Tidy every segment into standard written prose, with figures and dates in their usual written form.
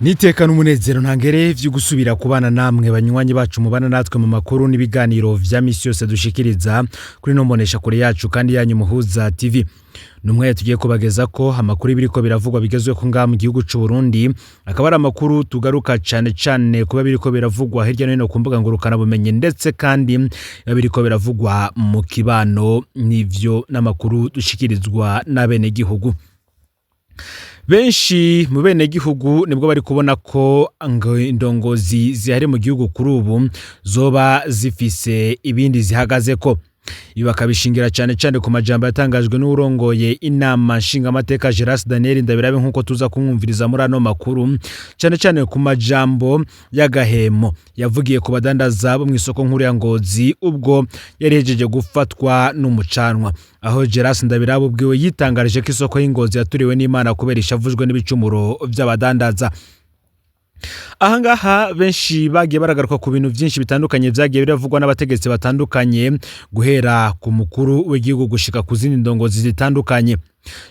Niteka n'umunezero ntangere vyo gusubira kubana namwe banywanyi bacu mubana natwe mu makuru n'ibiganiro vya misi yose dushikiriza kuri no mbonesha kure yacu kandi yanyu Muhuza TV. Numwe tugiye kubageza ko amakuru biriko biravugwa bigezweho ngaha mu gihugu c'u Burundi, akaba ari amakuru tugaruka cane cane kuba biriko biravugwa hirya no hino ku mbuga ngurukana bumenyi, ndetse kandi biba biriko biravugwa mu kibano n'ivyo n'amakuru dushikirizwa n'abenegihugu. Benshi mu benegihugu nibwo bari kubona ko ngo indongozi zihari mu gihugu kuri ubu zoba zifise ibindi zihagazeko. Ibi bakabishingira cane cane ku majambo yatangajwe n'uwurongoye inama nshingamateka Geras Daniel Ndabirabe, nk'uko tuza kumwumviriza muri ano makuru, cane cane ku majambo y'agahemo yavugiye ku badandaza bo mw'isoko nkuru ya Ngozi ubwo yari ihejeje gufatwa n'umucanwa, aho Geras Ndabirabe ubwiwe yitangarije ko isoko y'Ingozi yaturiwe n'Imana kubera ishavujwe n'ibicumuro vy'abadandaza. Ahangaha benshi bagiye baragaruka ku bintu byinshi bitandukanye vyagiye biravugwa n'abategetsi batandukanye, guhera ku mukuru w'igihugu gushika ku zindi ndongozi zitandukanye.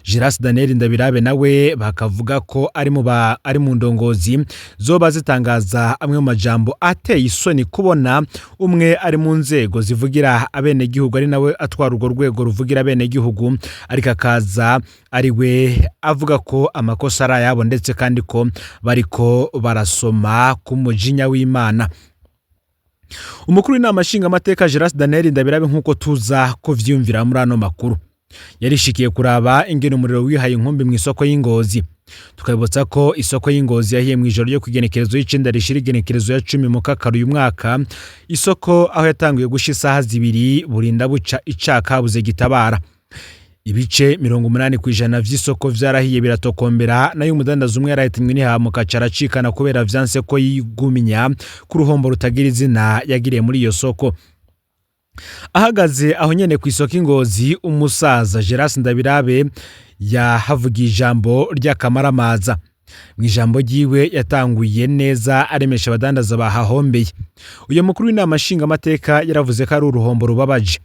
Geras Daniel Ndabirabe nawe bakavuga ko ari mu ndongozi zoba zitangaza amwe mu majambo ateye isoni, kubona umwe ari mu nzego zivugira abenegihugu, ari nawe atwara urwo rwego ruvugira abenegihugu, ariko akaza ari we avuga ko amakosa ari ayabo, ndetse kandi ko bariko barasoma ku mujinya w'Imana. Umukuru w'inama nshingamateka Geras Daniel Ndabirabe, nk'uko tuza kuvyiyumvira muri ano makuru, yarishikiye kuraba ingene umuriro wihaye inkumbi mu isoko y'Ingozi. Tukabibutsa ko isoko y'Ingozi yahiye mu ijoro ryo kw'igenekerezo y'icenda rishira igenekerezo ya 10 mu Kakaro uyu mwaka, isoko aho yatanguye gusha isaha 2 burinda buca icaka habuze gitabara. Ibice 80% vy'isoko vyarahiye biratokombera, nayo umudandaza umwe yarahitanywe n'ihahamuka aca aracikana kubera vyanse ko yigumya ku ruhombo rutagira izina yagiriye muri iyo soko. Ahagaze aho nyene kw'isoko Ingozi, umusaza Geras Ndabirabe yahavugiye ijambo ry'akamaramaza. Mu ijambo ryiwe yatanguye neza aremesha abadandaza bahahombeye. Uyu mukuru w'inama nshingamateka yaravuze ko ari uruhombo rubabaje.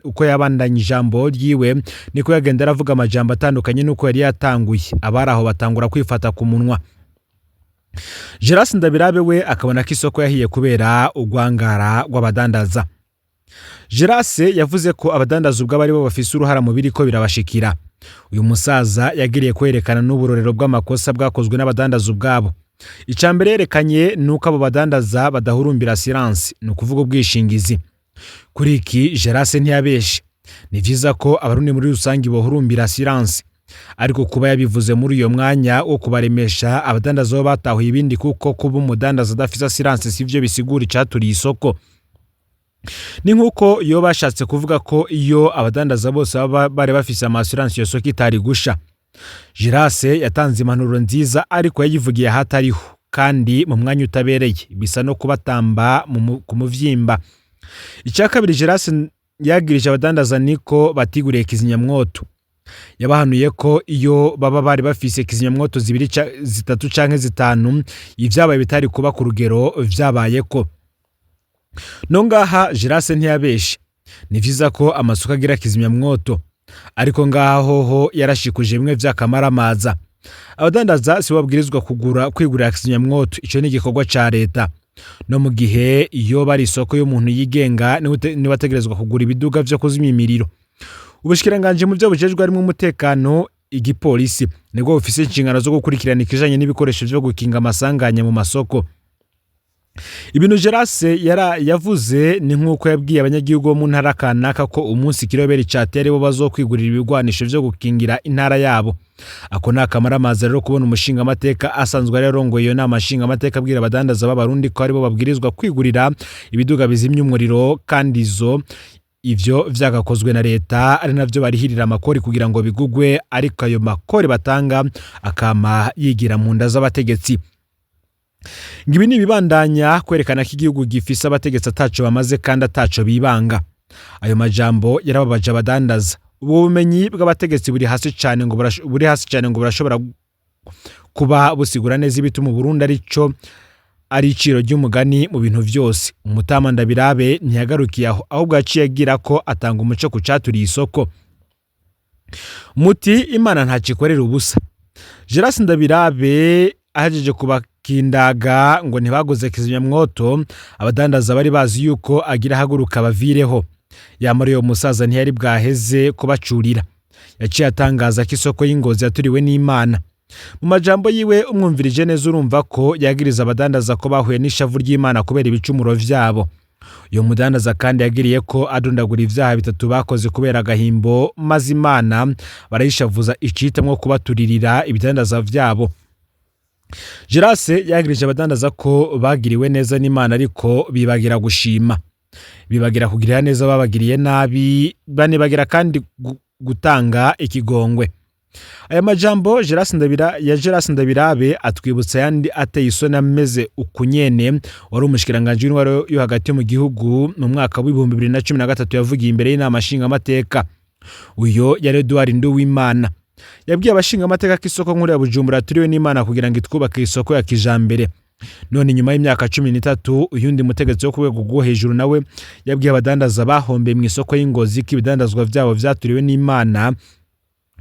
Uko yabandanye ijambo ryiwe niko yagenda aravuga amajambo atandukanye n'uko yari yatanguye. Abari aho batangura kwifata ku munwa. Geras Ndabirabe we akabona ko isoko yahiye kubera urwangara rw'abadandaza. Geras yavuze ko abadandaza ubwabo aribo bafise uruhara mu biriko birabashikira. Uyu musaza yagiriye kwerekana n'uburorero bw'amakosa bwakozwe n'abadandaza ubwabo. Ica mbere yerekanye ni uko abo badandaza badahurumbira assurance, ni ukuvuga ubwishingizi. Kuri iki Geras ntiyabeshe. Ni vyiza ko abarundi muri rusangi bohurumbira assurance, ariko kuba yabivuze muri uyo mwanya wo kubaremesha, abadandaza bo batahuye ibindi, kuko kuba umudandaza adafise assurance sivyo bisigura icaturiye isoko. Ni nk'uko iyo bashatse kuvuga ko iyo abadandaza bose baba bari bafise ama assurance iyo soko itari gusha. Geras yatanze impanuro nziza, ariko yayivugiye ahatariho kandi mu mwanya utabereye, bisa no kubatamba ku muvyimba. Icya kabiri Geras yagirije abadandaza niko batiguriye kizimyamwoto. Yabahanuye ko iyo baba bari bafise kizimyamwoto 2 3 canke 5, ivyabaye bitari kuba ku rugero vyabayeko. No ngaha Geras ntiyabeshe. Ni vyiza ko amasoko agira kizimyamwoto, ariko ngaha hoho yarashikuje bimwe vy'akamaramaza. Abadandaza si bo babwirizwa kwigurira kizimyamwoto, ico ni igikorwa ca leta. No mu gihe iyo bari isoko y'umuntu yigenga, niwe ategerezwa kugura ibiduga vyo kuzimya imiriro. Ubushikiranganji mu vyo bujejwe harimwo umutekano, igipolisi, nibwo bufise inshingano zo gukurikirana ikijanye n'ibikoresho vyo gukinga amasanganya mu masoko. Ibintu Geras yavuze ni nk'uko yabwiye abanyagihugu bo mu ntara kanaka ko umunsi ikiroberi catera bo bazokwigurira ibigwanisho vyo gukingira intara yabo. Ako ni akamaramaza rero kubona umushingamateka asanzwe ari arongoye iyo nama nshingamateka abwira abadandaza b'abarundi ko aribo babwirizwa kwigurira ibiduga bizimya umuriro, kandi ivyo vyagakozwe na leta, ari navyo barihirira amakori kugira ngo bigugwe, ariko ayo makori batanga akama yigira mu nda z'abategetsi. Ngo ibi ni ibibandanya kwerekana ko igihugu gifise abategetsi ataco bamaze kandi ataco bibanga. Ayo majambo yarababaje abadandaza. Ubwo bumenyi bw'abategetsi buri hasi cane ngo buri hasi cane ngo burashobora kuba busigura neza ibituma Burundi arico ari iciro ry'umugani mu bintu vyose. Umutama Ndabirabe ntiyagarukiye aho, ahubwo yaciye agira ko atanga umuco ku caturiye isoko. Muti Imana ntacikorera ubusa. Gerasi Ndabirabe ahejeje kubakindaga ngo ntibaguze kizimyamwoto, abadandaza bari bazi yuko agira ahaguruka bavireho. Yamara uyo musaza ntiyari bwaheze kubacurira. Yaciye atangaza ko isoko y'Ingozi yaturiwe n'Imana. Mu majambo yiwe umwumvirije neza urumva ko yagiriza abadandaza ko bahuye n'ishavu ry'Imana kubera ibicumuro vyabo. Uyo mudandaza kandi yagiriye ko adondagura ivyaha bitatu bakoze kubera agahimbo, maze Imana barayishavuza icitamwo kubaturirira ibidandaza vyabo. Gerase yagirije abadandaza ko bagiriwe neza n'Imana ariko bibagira gushima, bibagira kugirira neza babagiriye nabi, banibagira kandi gutanga ikigongwe. Aya majambo Gerasi Ndabirabe atwibutsa ayandi ateye isoni ameze ukunyene wari umushikiranganji w'intwaro yo hagati mu gihugu mu mwaka w'2013 yavugiye imbere y'inama nshingamateka. Uyo yari Edouard Nduwimana. Yabwiye abashingamateka ko isoko nkuru ya Bujumbura yaturiwe n'Imana kugira ngo itwubake isoko ya kijambere. None nyuma y'imyaka 13 uyundi mutegetsi wo ku rwego rwo hejuru nawe yabwiye abadandaza bahombeye mu isoko y'Ingozi ko ibidandazwa vyabo vyaturiwe n'Imana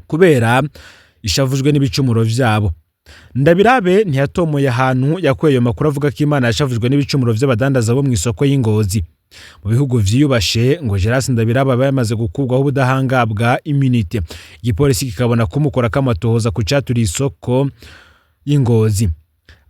kubera ishavujwe n'ibicumuro vyabo. Ndabirabe ntiyatomoye ahantu yakuye ayo makuru avuga ko Imana yashavujwe n'ibicumuro vy'abadandaza bo mu isoko y'Ingozi. Mu bihugu vyiyubashe ngo Gerasi Ndabirabe aba yamaze gukurwaho ubudahangabwa immunité, igipolisi kikabona kumukora kamatohoza ku caturiye isoko y'Ingozi.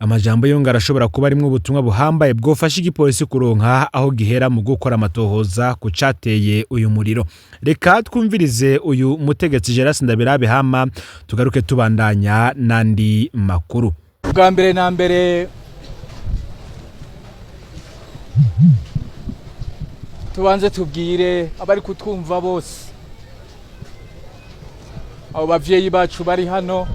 Amajambo yo arashobora kuba arimwo ubutumwa buhambaye bwofasha igipolisi kuronka aho gihera mu gukora amatohoza ku cateye uyu muriro. Reka twumvirize uyu mutegetsi Gerasi Ndabirabe hama tugaruke tubandanya n'andi makuru. Bwa mbere na mbere tubanze tubwire abari kutwumva bose, abo bavyeyi bacu bari hano,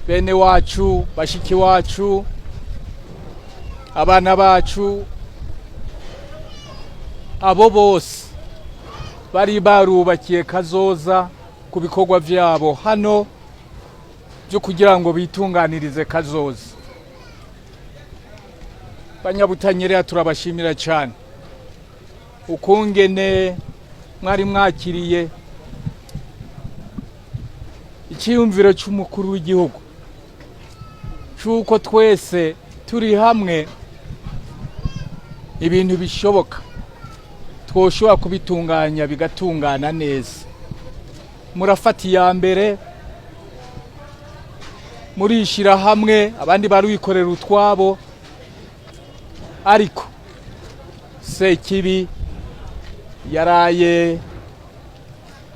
bene wacu, bashiki wacu, abana bacu, abo bose bari barubakiye kazoza ku bikorwa vyabo hano byo kugira ngo bitunganirize kazoza. Banyabutanyerera turabashimira cyane ukungene mwari mwakiriye icyiyumviro cy'umukuru w'igihugu cy'uko twese turi hamwe ibintu bishoboka twoshobora kubitunganya bigatungana neza. Murafata iya mbere murishira hamwe, abandi baruyikorera utwabo, ariko Sekibi yaraye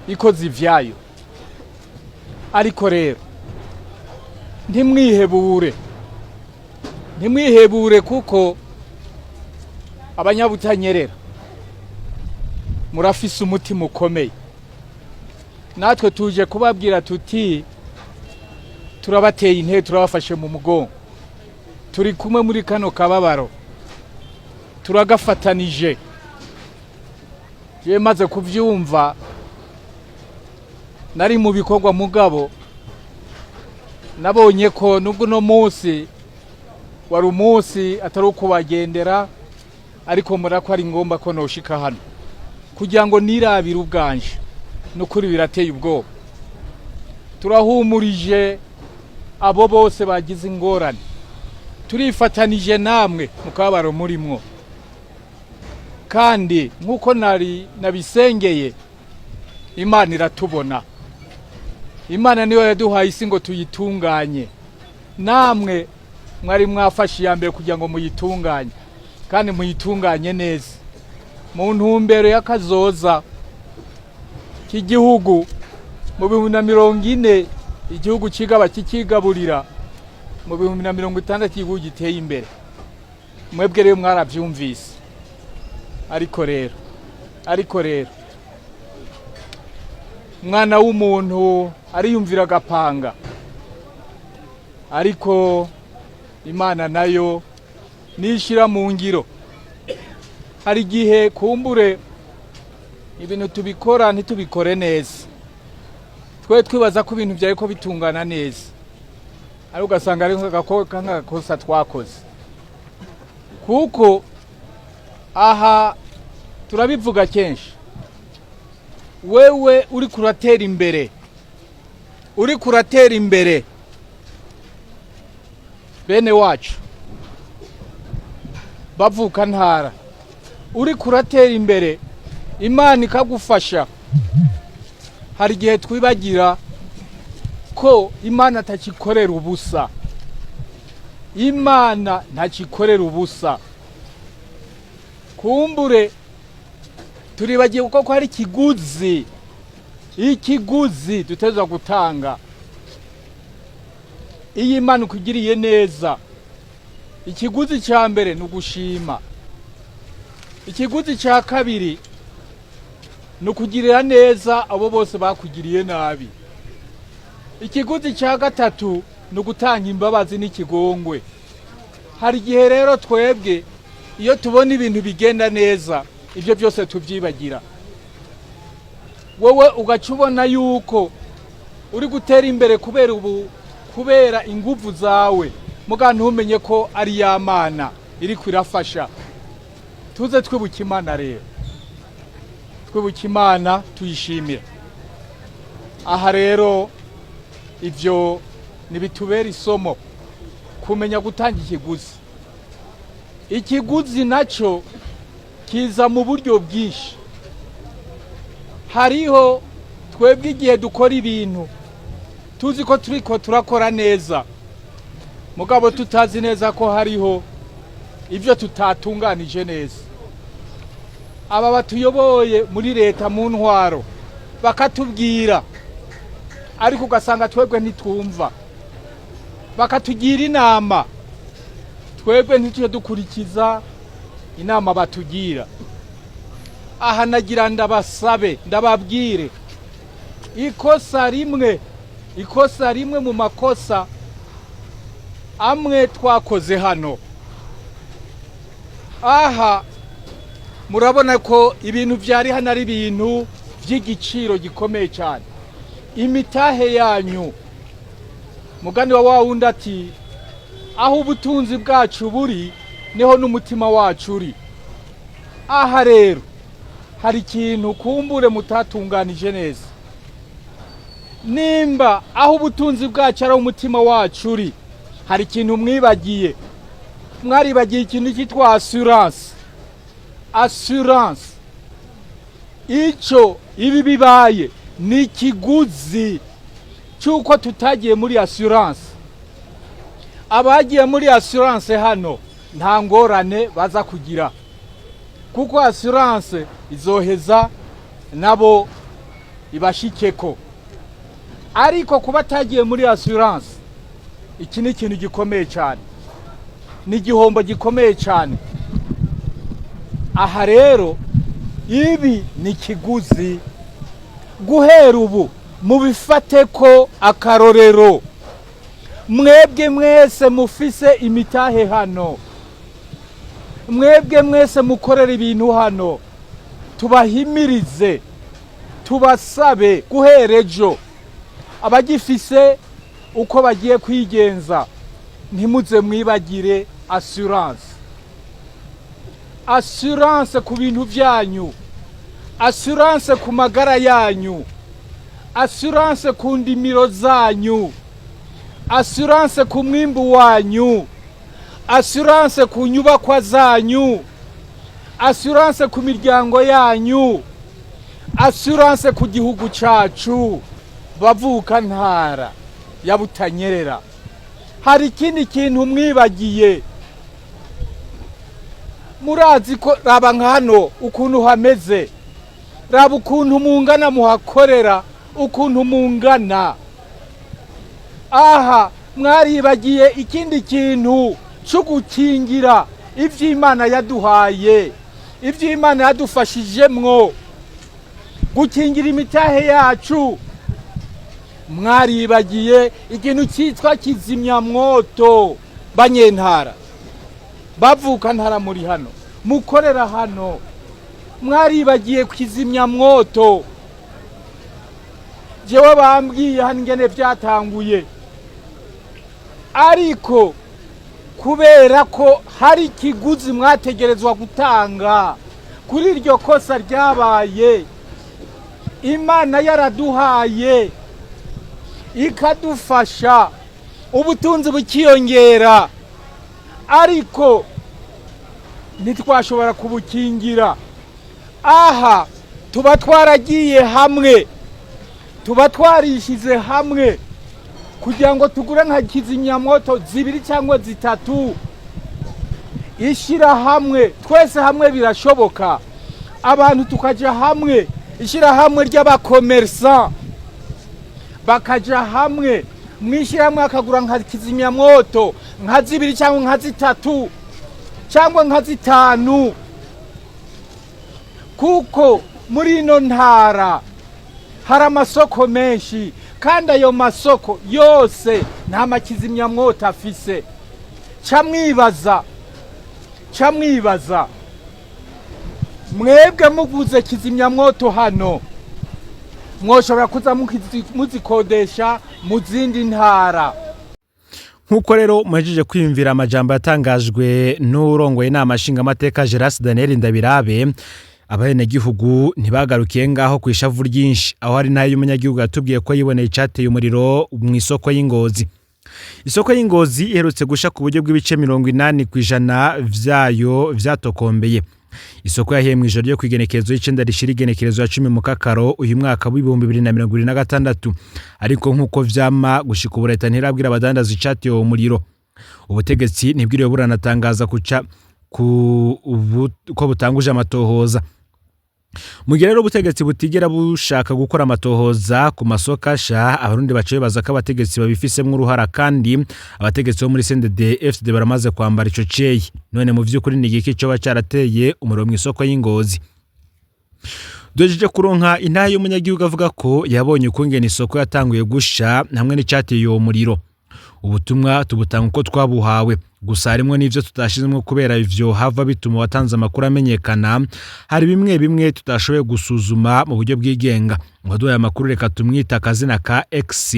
ikoze ivyayo. Ariko rero ntimwihebure, ntimwihebure kuko abanyabutanyerera murafise umutima ukomeye. Natwe tuje kubabwira tuti turabateye intebe, turabafashe mu mugongo, turi kumwe muri kano kababaro, turagafatanije. Je maze kuvyumva nari mu bikorwa, mugabo nabonye ko nubwo no munsi wari umunsi atari ukubagendera, ariko murako ari ngomba ko noshika hano kugira ngo nirabire ubwanje. Nukuri birateye ubwoba. Turahumurije abo bose bagize ingorane, turifatanije namwe mu kababaro murimwo, kandi nkuko nari nabisengeye Imana iratubona. Imana niyo yaduhaye isi ngo tuyitunganye, namwe mwari mwafashe iya mbere kugira ngo muyitunganye, kandi muyitunganye neza mu ntumbero y'akazoza k'igihugu. Mu 2040 igihugu kigaba kikigaburira, mu 2060 igihugu giteye imbere. Mwebwe rero mwaravyumvise. Ariko rero mwana w'umuntu ariyumvira agapanga, ariko Imana nayo nishira mu ngiro. Hari igihe kumbure ibintu tubikora ntitubikore neza, twe twibaza ko ibintu byari ko bitungana neza, ariko ugasanga ari nk'agakosa twakoze. Kuko aha turabivuga kenshi, wewe uri kuratera imbere Uri kuratera imbere, bene wacu bavuka ntara, uri kuratera imbere, Imana ikagufasha. Hari igihe twibagira ko Imana atakikorera ubusa. Imana ntakikorera ubusa. Kumbure turibagiye kuko hari ikiguzi, ikiguzi dutezwa gutanga. Iyo Imana ikugiriye neza, ikiguzi cya mbere ni ugushima. Ikiguzi cya kabiri ni ukugirira neza abo bose bakugiriye nabi. Ikiguzi cya gatatu ni ugutanga imbabazi n'ikigongwe. Hari igihe rero twebwe iyo tubona ibintu bigenda neza, ibyo byose tubyibagira. Wowe ugaca ubona yuko uri gutera imbere kubera ubu, kubera inguvu zawe, muga ntumenye ko ari ya Mana iri kwirafasha. Tuze twibuka Imana rero, twibuka Imana tuyishimira. Aha rero ibyo ntibitubera isomo, kumenya gutanga ikiguzi. Ikiguzi nacyo kiza mu buryo bwinshi. Hariho twebwe igihe dukora ibintu tuzi ko turiko turakora neza, mugabo tutazi neza ko hariho ibyo tutatunganije neza. Aba batuyoboye muri leta mu ntwaro bakatubwira, ariko ugasanga twebwe ntitwumva. Bakatugira inama, twebwe ntitujye dukurikiza inama batugira. Aha nagira ndabasabe, ndababwire ikosa rimwe, ikosa rimwe mu makosa amwe twakoze hano. Aha murabona ko ibintu byari hano ari ibintu by'igiciro gikomeye cyane. Imitahe yanyu, mugani wa wundi ati aho ubutunzi bwacu buri niho n'umutima wacu uri. Aha rero hari ikintu kumbure mutatunganije neza. Nimba aho ubutunzi bwacu ari umutima wacu uri, hari ikintu mwibagiye. Mwaribagiye ikintu cyitwa assurance. Assurance icyo ibi bibaye ni ikiguzi cy'uko tutagiye muri assurance. Abagiye muri assurance hano nta ngorane baza kugira, kuko assurance izoheza nabo ibashikeko. Ariko kuba atagiye muri assurance, iki ni ikintu gikomeye cyane, ni igihombo gikomeye cyane. Aha rero ibi ni ikiguzi. Guhera ubu mubifate ko akarorero. Mwebwe mwese mufise imitahe hano, mwebwe mwese mukorera ibintu hano, tubahimirize, tubasabe guhera ejo abagifise uko bagiye kwigenza, ntimuze mwibagire assurance. Assurance ku bintu byanyu, assurance ku magara yanyu, assurance ku ndimiro zanyu, assurance ku mwimbu wanyu, assurance ku nyubakwa zanyu, assurance ku miryango yanyu, assurance ku gihugu cacu. Bavuka ntara ya Butanyerera, hari ikindi kintu mwibagiye. Murazi ko raba nka hano ukuntu hameze, raba ukuntu mungana muhakorera, ukuntu mungana. Aha mwaribagiye ikindi kintu cyo gukingira iby'Imana yaduhaye, iby'Imana yadufashijemwo, gukingira imitahe yacu. Mwaribagiye ikintu cyitwa kizimyamwoto. Banyentara, bavuka ntara muri hano, mukorera hano, mwaribagiye kizimyamwoto. Jewe bambwiye hano ingene byatanguye, ariko kubera ko hari ikiguzi mwategerezwa gutanga kuri iryo kosa ryabaye, Imana yaraduhaye, Ikadufasha, ubutunzi bukiyongera, ariko ntitwashobora kubukingira. Aha tuba twaragiye hamwe, tuba twarishize hamwe kugira ngo tugure nka kizimyamoto zibiri cyangwa zitatu. Ishyirahamwe twese hamwe birashoboka, abantu tukajya hamwe, ishyirahamwe ry'abakomersa bakajya hamwe mu ishyirahamwe, akagura nka kizimyamoto nka zibiri cyangwa nka zitatu cyangwa nka zitanu, kuko muri ino ntara hari amasoko menshi, kandi ayo masoko yose nta makizimyamwoto afise. Ca mwibaza mwebwe muguze kizimyamwoto hano, mwoshobora kuza muzikodesha mu zindi ntara. Nk'uko rero muhejeje kwiyumvira amajambo yatangajwe n'urongoye inama nshingamateka Gerasi Daniel Ndabirabe, abenegihugu ntibagarukiye ngaho ku ishavu ryinshi, aho hari n'ayo umunyagihugu yatubwiye ko yiboneye icyateye umuriro mu isoko y'Ingozi. Isoko y'Ingozi iherutse gusha ku buryo bw'ibice 80% vyayo vyatokombeye. Isoko yahiye mu ijoro ryo kw'igenekerezo y'icenda rishira igenekerezo ya 10 mu Kakaro uyu mwaka w'2026, ariko nk'uko vyama gushika ubu leta ntirabwira abadandaza icateye uwo muriro. Ubutegetsi ntibwiriwe buranatangaza kuca ko butanguje amatohoza. Mu gihe rero ubutegetsi butigera bushaka gukora amatohoza ku masoko asha, Abarundi baca bibaza ko abategetsi babifisemwo uruhara, kandi abategetsi bo muri CNDD FDD baramaze kwambara ico ceyi. None mu vy'ukuri ni igiki coba carateye umuriro mw'isoko y'Ingozi? Duhejeje kuronka intahe y'umunyagihugu avuga ko yabonye ukungene isoko yatanguye gusha hamwe n'icateye uwo muriro. Ubutumwa tubutanga uko twabuhawe, gusa harimwo n'ivyo tutashizemwo kubera ivyo hava bituma uwatanze amakuru amenyekana. Hari bimwe bimwe tutashoboye gusuzuma mu buryo bwigenga. Uwaduhaye amakuru reka tumwite akazina ka X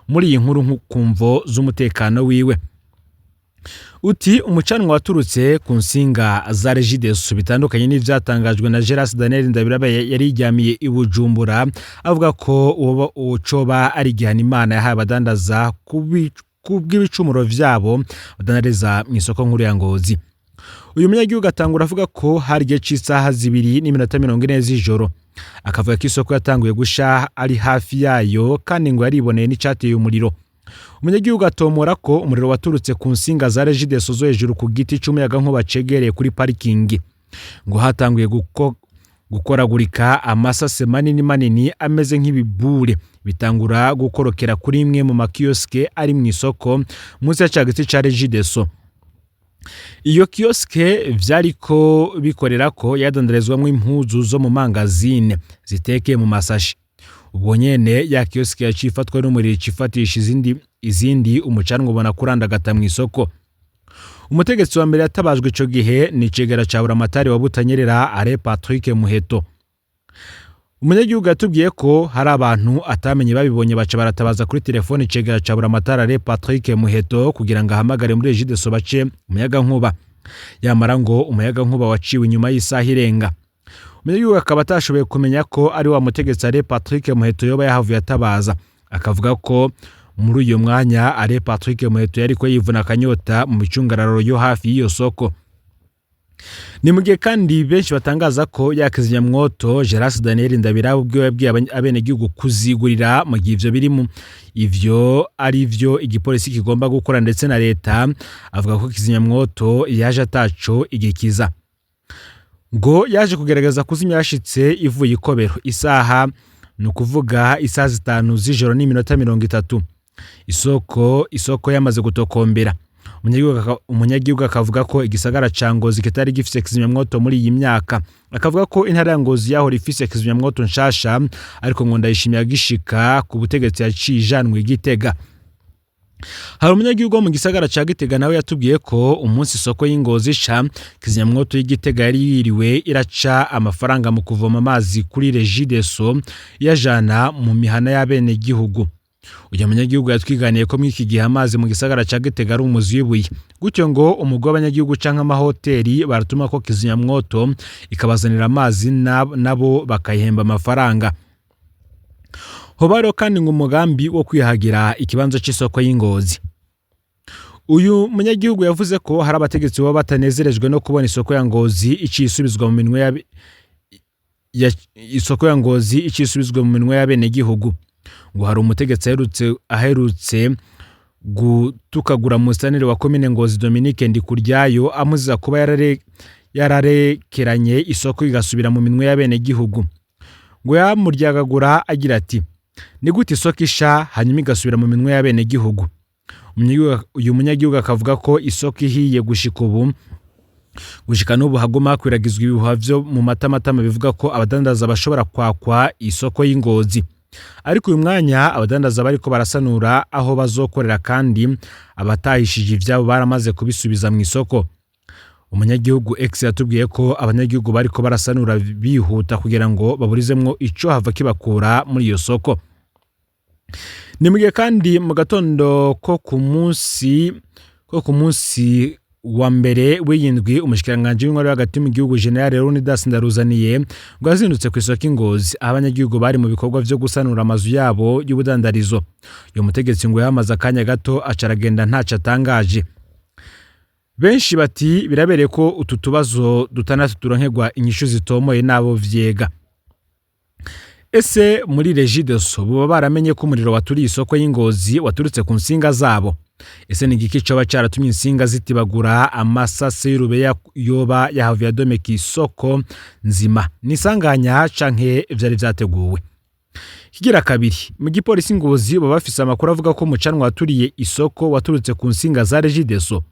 muri iyi nkuru ku mvo z'umutekano wiwe. Uti umucanwa waturutse ku nsinga za Regideso bitandukanye n'ivyatangajwe na Gerasi Daniel Ndabirabe yari yiryamiye i Bujumbura, avuga ko coba ari igihano Imana yahaye abadandaza kubw'ibicumuro vyabo badandariza mu isoko nkuru ya Ngozi. Uyu munyagihugu atangura avuga ko hari igihe c'isaha 2:40 z'ijoro, akavuga ko isoko yatanguye gusha ari hafi yayo, kandi ngo yariboneye n'icateye umuriro. Umunyagihugu atomora ko umuriro waturutse ku nsinga za Regideso zo hejuru ku giti c'umuyagankuba cegereye kuri parikingi. Ngo hatanguye gukoragurika amasase manini manini ameze nk'ibibure, bitangura gukorokera kuri imwe mu makiyosike ari mu isoko munsi ya ca giti ca Regideso. Iyo kiyosike vyariko bikorera ko yadandarizwamwo impuzu zo mu mangazine zitekeye mu masashi. Ubwo nyene ya kiyosike yaciye ifatwa n'umuriro, icifatisha izindi, umucanwa ubona kurandagata mu isoko. Umutegetsi wa mbere yatabajwe ico gihe ni icegera ca Buramatari wa Butanyerera Alain Patrick Muheto. Umunyagihugu yatubwiye ko hari abantu atamenye babibonye baca baratabaza kuri telefone icegera ca Buramatari Alain Patrick Muheto kugira ngo ahamagare muri Regideso bace umuyagankuba. Yamara ngo umuyagankuba waciwe inyuma y'isaha irenga. Umunyagihugu akaba atashoboye kumenya ko ari wa mutegetsi Alain Patrick Muheto yoba yahavuye atabaza. Akavuga ko muri uyo mwanya Alain Patrick Muheto yariko yivuna akanyota mu micungararo yo hafi y'iyo soko. Ni mu gihe kandi benshi batangaza ko ya kizimyamwoto Gerasi Daniel Ndabirabe ubwiwe yabwiye abenegihugu kuzigurira mu gihe ivyo biri mu ivyo ari vyo igipolisi kigomba gukora ndetse na leta. Avuga ko kizimyamwoto yaje ataco igikiza, ngo yaje kugerageza kuzimya yashitse ivuye ikobero isaha, ni ukuvuga isaha 5 z'ijoro n'iminota 30, isoko yamaze gutokombera. Umunyagihugu akavuga ko igisagara ca Ngozi kitari gifise kizimyamwoto muri iyi myaka. Akavuga ko intara ya Ngozi yahora ifise kizimyamwoto nshasha, ariko ngo Ndayishimiye agishika ku butegetsi yaciye ijanwa i Gitega. Hari umunyagihugu wo mu gisagara ca Gitega nawe yatubwiye ko umunsi isoko y'Ingozi isha, kizimyamwoto y'Igitega yari yiriwe iraca amafaranga mu kuvoma amazi kuri Regideso iyajana mu mihana y'abenegihugu. Uyu munyagihugu yatwiganiye ko muri iki gihe amazi mu gisagara ca Gitega ari umuzi w'ibuye, gutyo ngo umugwi w'abanyagihugu canke amahoteli baratuma ko kizimyamwoto ikabazanira amazi, nabo bakayihemba amafaranga. Hoba hariho kandi ngo umugambi wo kwihagira ikibanza c'isoko y'Ingozi. Uyu munyagihugu yavuze ko hari abategetsi baba batanezerejwe no kubona isoko ya Ngozi icisubizwa mu minwe ya isoko ya Ngozi icisubizwa mu minwe y'abenegihugu. Ngo hari umutegetsi aherutse gutukagura musitanteri wa komine Ngozi Dominique Ndikuryayo, amuziza kuba yararekeranye isoko igasubira mu minwe y'abenegihugu. Ngo yamuryagagura agira ati: "Ni gute isoko isha hanyuma igasubira mu minwe y'abenegihugu?" Uyu munyagihugu akavuga ko isoko ihiye gushika ubu, gushika n'ubu haguma hakwiragizwa ibihuha vyo mu matamatama bivuga ko abadandaza bashobora kwakwa isoko y'Ingozi. Ariko uyu mwanya abadandaza bariko barasanura aho bazokorera, kandi abatahishije ivyabo baramaze kubisubiza mu isoko. Umunyagihugu X yatubwiye ko abanyagihugu bariko barasanura bihuta kugira ngo baburizemwo ico hava kibakura muri iyo soko. Ni mugihe kandi mu gatondo ko ku munsi wa mbere w'iyindwi, umushikiranganji w'intwaro hagati mu gihugu General Leonidas Ndaruzaniye ngo yazindutse ku isoko Ingozi, aho abanyagihugu bari mu bikorwa vyo gusanura amazu yabo y'ubudandarizo. Uyu mutegetsi ngo yamaze akanya gato aca aragenda ntaco atangaje. Benshi bati birabereye ko utu tubazo dutandatu turonkegwa inyishu zitomoye n'abo vyega. Ese muri Regideso boba baramenye ko umuriro waturiye isoko y'Ingozi waturutse ku nsinga zabo? Ese ni igiki coba caratumye insinga zitibagura amasase y'urubeya yoba yahavuye adomeka isoko nzima? Ni isanganya canke vyari vyateguwe? Kigira kabiri, mu gipolisi Ngozi baba bafise amakuru avuga ko umucanwa waturiye isoko waturutse ku nsinga za Regideso.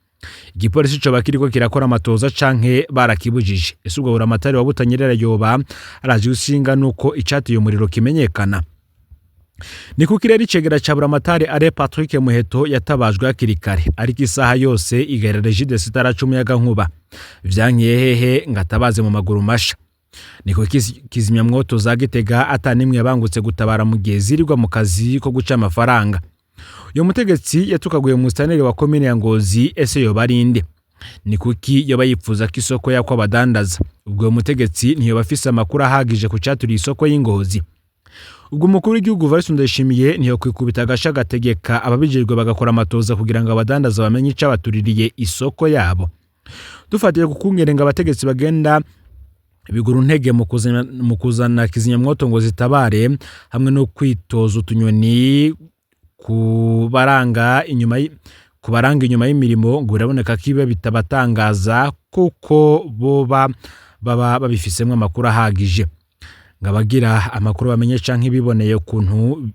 Igipolisi coba kiriko kirakora amatoza canke barakibujije? Ese ubwo buramatari wa Butanyerera yoba araje gushinga nuko icateye umuriro kimenyekana? Ni kuko rero icegera ca buramatari Are Patrick Muheto yatabajwe hakiri kare, ariko isaha yose igahera Regideso itaraca umuyagankuba. Vyankiye hehe ngo atabaze mu maguru masha? Niko kizimyamwoto za Gitega ata nimwe yabangutse gutabara mu gihe zirirwa mu kazi ko guca amafaranga? Uyu mutegetsi yatukaguye musitanteri wa komine ya Ngozi, ese yoba ari nde? Ni kuki yoba yipfuza ko isoko yakwa abadandaza? Ubwo uyu mutegetsi ntiyoba afise amakuru ahagije ku caturiye isoko y'Ingozi? Ubwo umukuru w'igihugu Evariste Ndayishimiye ntiyokwikubita agasha agategeka ababijejwe bagakora amatoza kugira ngo abadandaza bamenye icabatuririye isoko yabo? Dufatiye ku kungene ngo abategetsi bagenda bigura intege mu kuzana kizimyamwoto ngo zitabare, hamwe no kwitoza utunyoni kubaranga inyuma y'imirimo, ngo biraboneka ko ibi bitabatangaza kuko boba baba babifisemwo amakuru ahagije. Ngo abagira amakuru bamenye canke biboneye ukuntu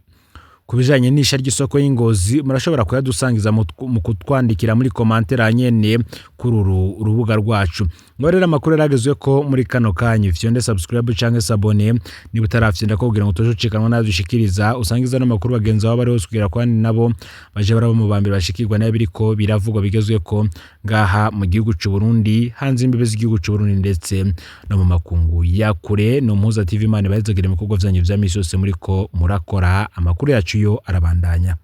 ku bijanye n'isha ry'isoko y'Ingozi, murashobora kuyadusangiza mu kutwandikira muri commentaire nyene kuri uru rubuga rwacu. Ngo rero amakuru yaragezwe ko muri kano kanya, fyonde subscribe canke s'abonner niba utarafyonda ko, kugira ngo utoje ucikanwa nadushikiriza. Usangiza n'amakuru bagenzi bawe bari hose, kugira kwandi nabo baje baraba mu bambere bashikirwa n'ibiriko biravugwa bigezweko ngaha mu gihugu c'u Burundi, hanze imbibe z'igihugu c'u Burundi, ndetse no mu makungu ya kure. No Muhuza TV, Imana ibahezagire mu bikorwa vyanyu vya misi yose muriko murakora. Amakuru yacu yo arabandanya.